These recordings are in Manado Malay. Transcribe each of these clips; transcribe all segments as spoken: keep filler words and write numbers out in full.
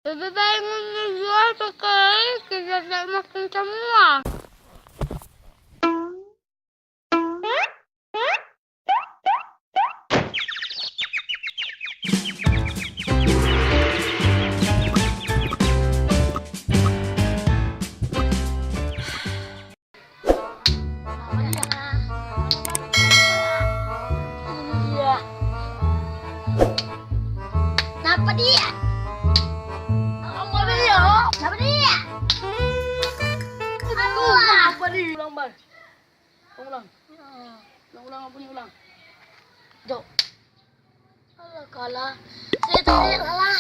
Lebe bae ngoni jua pakai, kita tak makan samua. Napa dia? Napa dia? Napa dia? Aduh, napa dia? Ulang, Bar. Ulang. Ulang, ulang, apa ni ulang? Jo. Alah, kalah. Saya tadi Lala.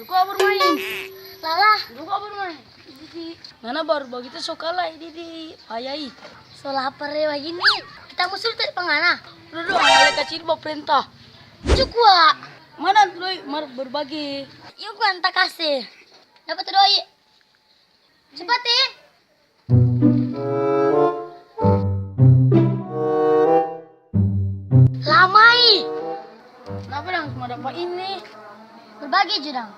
Lu kok bermain? Lala. Lu kok bermain? Didi. Ngana baru bagitu so kalah, Didi. Ayai. So lapar ya bagini. Kita musuh tadi pangana. Udah dong, ale kacili baprenta. Cukua. Mana tu doi mar berbagi? Yuk, gua anta kasih. Dapat tu doi. Cepat, eh. Lamai. Kenapa dang cuma dapat ini? Berbagi jo dang.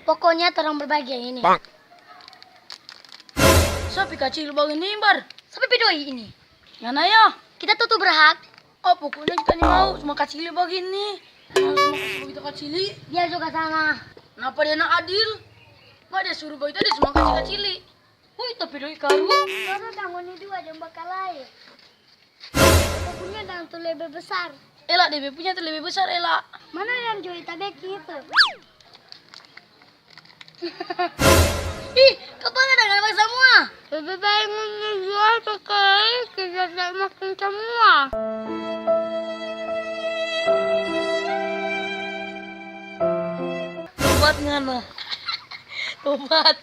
Pokoknya torang berbagi yang ini. Sapi kacili bagini, Bar. Sapi pe doi ini. Ngana ya? Kita tutu berhak. Oh, pokoknya kita ni mau cuma kacili bagini. Ngana cuma kasih begitu kacili. Dia juga sana. Napa dia nak adil? Ma dia suruh bagitu dia cuma kasih kacili. Hui, tapi doi karu. Baru dang ngoni dua deng bakalae. Depe punya dang tu lebe besar. Ela, depe punya tu lebe besar, Ela. Mana yang jo ita beking itu? Ih, kapa ngana dang ngana samua? Lebe bae ngoni jua pakai, kita tak makan samua. Tobat ngana. Tobat.